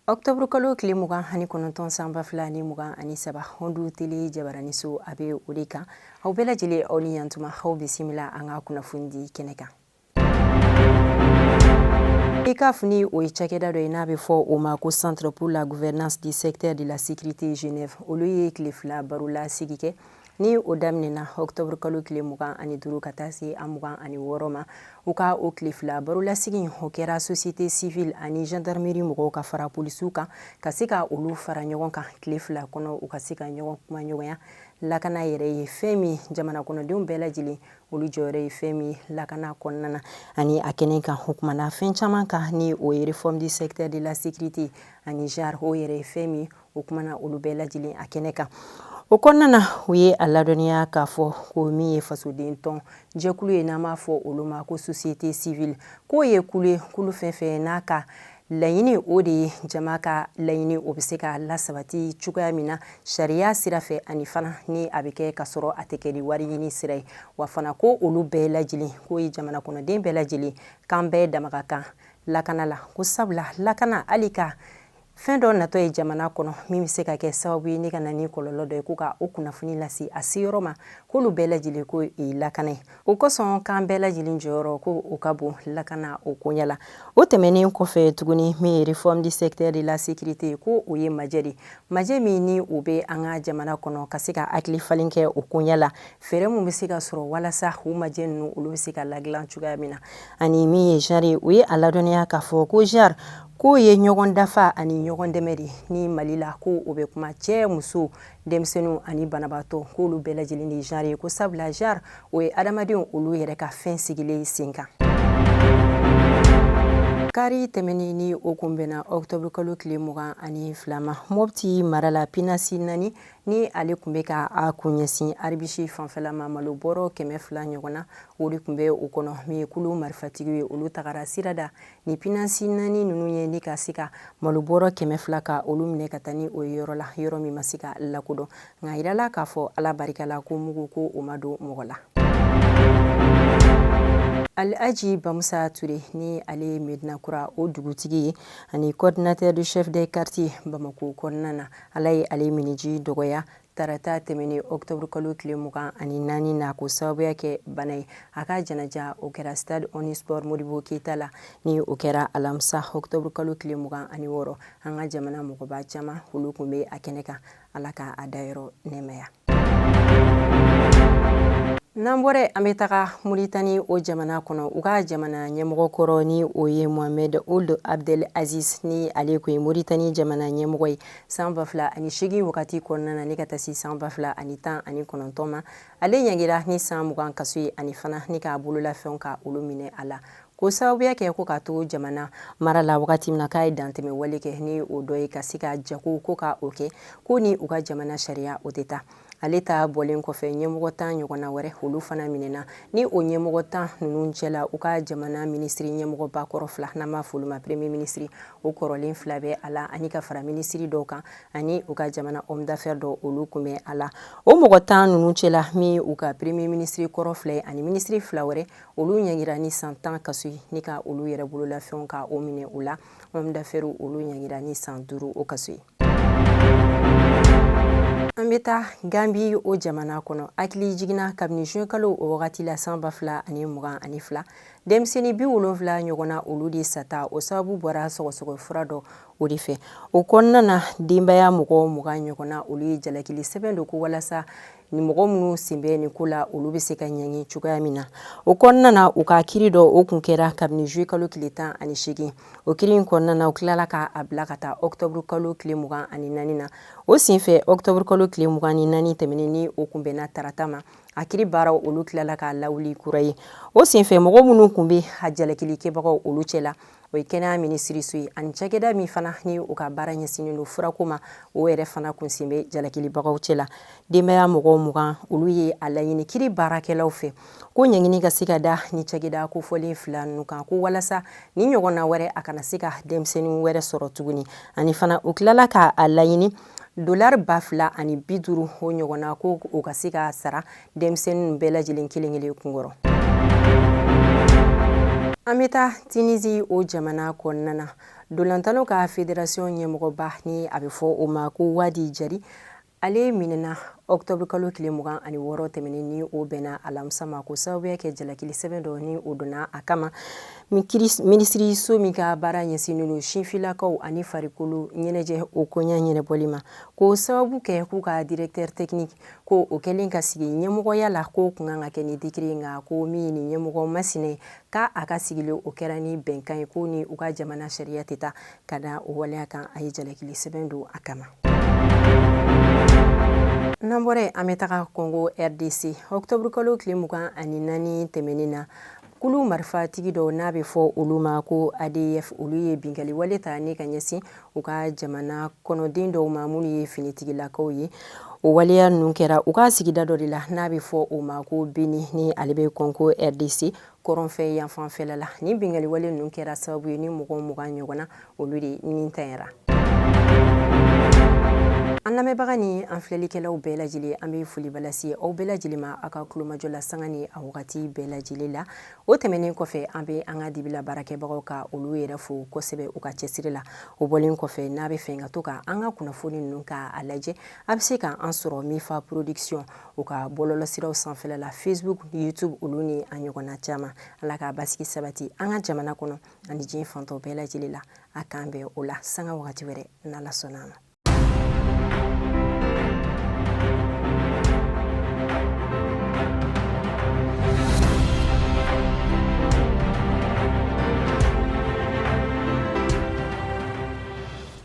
Octobre kalo tile 29 san 2023, Onde Télé jabaraniso a bɛ o de kan. Aw bɛɛ lajɛlen, aw ni yantuma, aw bisimila an ka kunnafoni di kɛnɛ kan. ECAF, ni o ye cakɛda dɔ ye n'a bɛ fɔ o ma ko Centre pour la gouvernance du secteur de la sécurité Genève, olu ye tile 2 barola sigi kɛ ni o daminɛna octobre kalo tile 25 ka taa se a 26 ma. U ka o tile 2 barolasigi, o kɛra société civile ani gendarmerie mɔgɔw ka fara polisiw kan, ka se ka olu fara ɲɔgɔn kan tile 2 kɔnɔ, u ka se ka ɲɔgɔn kuma ɲɔgɔnya lakana yɛrɛ ye fɛn min, jamana kɔnɔdenw bɛɛ lajɛlen olu jɔyɔrɔ ye fɛn min lakana kɔnɔna na. Ani a kɛnɛ kan, o kumana fɛn caman kan, ni o ye réforme du secteur de la sécurité ani genre, o yɛrɛ ye fɛn min, o kumana olu bɛɛ lajɛlen a kɛnɛ kan. O kɔnɔna na, u ye a ladɔnniya k'a fɔ ko min ye fasoden tɔn jɛkulu ye, n'an b'a fɔ olu ma ko société civile, k'o ye kulu ye, kulu fɛn fɛn n'a ka laɲini o de ye jama ka laɲini o bɛ se ka lasabati cogoya min na sariya sira fɛ, ani fana ni a bɛ kɛ ka sɔrɔ a tɛ kɛ ni wari ɲini sira ye. Wa fana ko olu bɛɛ lajɛlen, k'o ye jamana kɔnɔden bɛɛ lajɛlen k'an bɛɛ dama ka kan lakana la, ko sabula lakana, hali ka fɛn dɔ natɔ ye jamana kɔnɔ min bɛ se ka kɛ sababu ye ne ka na ni kɔlɔlɔ dɔ ye, ko ka o kunnafoni lase a seyɔrɔ ma, k'olu bɛɛ lajɛlen ko lakana ye. O kosɔn k'an bɛɛ lajɛlen jɔyɔrɔ ko o ka bon lakana o koɲɛ la. O tɛmɛnen kɔfɛ tuguni, min ye réforme du secteur de la sécurité, ko o ye majɛ de majɛ min ni o bɛ an ka jamana kɔnɔ, ka se ka hakili falen kɛ o koɲɛ la, fɛɛrɛ min bɛ se ka sɔrɔ walasa o majɛ ninnu olu bɛ se ka ladilan cogoya min na. Ani min ye genre, o ye a ladɔnniya k'a fɔ ko genre k'o ye ɲɔgɔn dafa ani ɲɔgɔn dɛmɛ de ni Mali la, ko o bɛ kuma cɛ, muso, denmisɛnninw ani banabaatɔ, k'olu bɛɛ lajɛlen de genre ye, ko sabula genre o ye adamadenw olu yɛrɛ ka fɛn sigilen sen kan. Kari tɛmɛnen, ni o kun bɛnna octobre kalo tile 22 ma, Mopti mara la, pinasi naani ni ale tun bɛ ka a kun ɲɛsin Aribisi fanfɛla ma, malo bɔrɔ 200 ɲɔgɔn na, o de tun bɛ o kɔnɔ. Min ye kulu marifatigiw ye, olu tagara sira da ni pinasi naani ninnu ye ni ka se ka malo bɔrɔ 200 ka olu minɛ ka taa ni o ye yɔrɔ la, yɔrɔ min ma se ka lakodɔn. Nka yirala k'a fɔ Ala barika la ko mugu ko o ma don mɔgɔ la. Alhaji Bamusa Ture, ni ale ye Medina Kura o dugutigi ye ani coordinateur du chef des quartiers Bamako kɔnɔna na, Ala ye ale miniji dɔgɔya tarata tɛmɛnen octobre kalo tile 24 na, ko sababuya kɛ bana ye. A ka janaja o kɛra stade Omnisport Modibo Keyita la, ni o kɛra alamisa octobre kalo tile 26. An ka jamana mɔgɔba caman olu tun bɛ a kɛnɛ kan. Ala ka a dayɔrɔ nɛmaya. N'an bɔra, an bɛ taga Muritani o jamana kɔnɔ. U ka jamana ɲɛmɔgɔ kɔrɔ, ni o ye Mohamed Ould Abdel Aziz, ni ale tun ye Muritani jamana ɲɛmɔgɔ ye san 2008 wagati kɔnɔna na ni ka taa se san 2019 ma, ale ɲangira ni san 20 kaso ye, ani fana ni k'a bololafɛnw ka olu minɛ a la, ko sababuya kɛ ko k'a to jamana mara la wagati min na, k'a ye dantɛmɛ wale kɛ, ni o dɔ ye ka se ka jago ko ka o kɛ ko ni u ka jamana sariya o tɛ taa. Ale ta bɔlen kɔfɛ, ɲɛmɔgɔ 10 ɲɔgɔnna wɛrɛ olu fana minɛna. Ni o ɲɛmɔgɔ 10 ninnu cɛla, u ka jamana minisiri ɲɛmɔgɔba kɔrɔ fila, n'an b'a fɔ olu ma premier ministre, o kɔrɔlen fila bɛ a la, ani ka fara minisiri dɔw kan, ani u ka jamana homme d'affaires dɔw olu kun bɛ a la. O mɔgɔ 10 ninnu cɛla, min u ka premier ministre kɔrɔ fila ye ani minisiri fila wɛrɛ, olu ɲangira ni san 10 kaso ye, ni ka olu yɛrɛ bololafɛnw ka o minɛ u la. Homme d'affaires olu ɲangira ni san 5 o kaso ye. An bɛ taa Gambi o jamana kɔnɔ. Hakili jiginna kabini juin kalo o wagati la san 2022, denmisɛnnin 70 ɲɔgɔnna olu de sata. O sababu bɔra sɔgɔsɔgɔ fura dɔ o de fɛ. O kɔnɔna na, denbaya mɔgɔ 20 ɲɔgɔnna olu ye jalakili sɛbɛn don ko walasa ni mɔgɔ minnu sen bɛ nin ko la, olu bɛ se ka ɲangi cogoya min na. O kɔnɔna na, u ka kiri dɔ o kun kɛra kabini juin kalo tile 18. O kiri in kɔnɔna na, u tilala k'a bila ka taa octobre kalo tile 24 na. O senfɛ, octobre kalo tile 24 tɛmɛnen, ni o kun bɛnna tarata ma, a kiri baaraw olu tilala k'a lawuli kura ye. O senfɛ, mɔgɔ minnu kun bɛ a jalakili kɛbagaw olu cɛla, o ye kɛnɛya minisiriso ye, ani cakɛda min fana ni u ka baara ɲɛsinnen don furako ma, o yɛrɛ fana kun sen bɛ jalakilibagaw cɛla. Denbaya mɔgɔw 20 olu ye a laɲini kiri baarakɛlaw fɛ ko ɲangini ka se ka da ni cakɛda kofɔlen fila ninnu kan, ko walasa ni ɲɔgɔnna wɛrɛ a kana se ka denmisɛnnin wɛrɛ sɔrɔ tuguni. Ani fana u tilala k'a laɲini dolari 2050 o ɲɔgɔnna, ko o ka se ka sara denmisɛnnin bɛɛ lajɛlen kelen kelen kunkɔrɔ. An bɛ taa Tunisie o jamana kɔnɔna na. Ntolatannaw ka fédération ɲɛmɔgɔba ni a bɛ fɔ o ma ko Wadi Jari, ale minɛna octobre kalo tile 26 tɛmɛnen, ni o bɛnna alamisa ma, ko sababuya kɛ jalakili sɛbɛn dɔ ni o donna a kama minisiriso min ka baara ɲɛsinnen don sinfilakaw ani farikolo ɲɛnajɛ o koɲɛ ɲɛnabɔli ma, ko sababu kɛ k'u ka directeur technique ko o kɛlen ka sigi ɲɛmɔgɔya la, ko kun kan ka kɛ ni décret, nka ko min ni ɲɛmɔgɔ masinɛ k'a a ka sigili o kɛra ni bɛnkan ye, ko ni u ka jamana sariya tɛ taa ka da o waleya kan. A ye jalakili sɛbɛn don a kama. N'an bɔra yen, an bɛ taga Congo RDC. Octobre kalo tile 24 tɛmɛnen na, kulu marifatigi dɔw n'a bɛ fɔ olu ma ko ADF, olu ye binkanni wale ta ni ka ɲɛsin u ka jamana kɔnɔden dɔw ma minnu ye finitigilakaw ye. O waleya ninnu kɛra u ka sigida dɔ de la n'a bɛ fɔ o ma ko Beni, ni ale bɛ Congo RDC kɔrɔnfɛ yanfanfɛla la. Ni binkanni wale ninnu kɛra sababu ye ni mɔgɔ 20 ɲɔgɔn na, olu de ni tanyara. An lamɛnbaga ni an filɛlikɛlaw bɛɛ lajɛlen, an bɛ foliba lase aw bɛɛ lajɛlen ma aw ka tulomajɔ la sanga ni a wagati bɛɛ lajɛlen la. O tɛmɛnen kɔfɛ, an bɛ an ka dibila baarakɛbagaw ka olu yɛrɛ fo kosɛbɛ u ka cɛsiri la. O bɔlen kɔfɛ, n'a bɛ fɛ ka to ka an ka kunnafoni ninnu ka a lajɛ, a bɛ se ka an sɔrɔ Mifa Production u ka bɔlɔlɔsiraw sanfɛla la, Facebook, YouTube, olu ni a ɲɔgɔnna caman. Ala k'a basigi sabati an ka jamana kɔnɔ ani diɲɛ fantɔ bɛɛ lajɛlen la. A k'an bɛn o la sanga wagati wɛrɛ, n'Ala sɔnna a ma.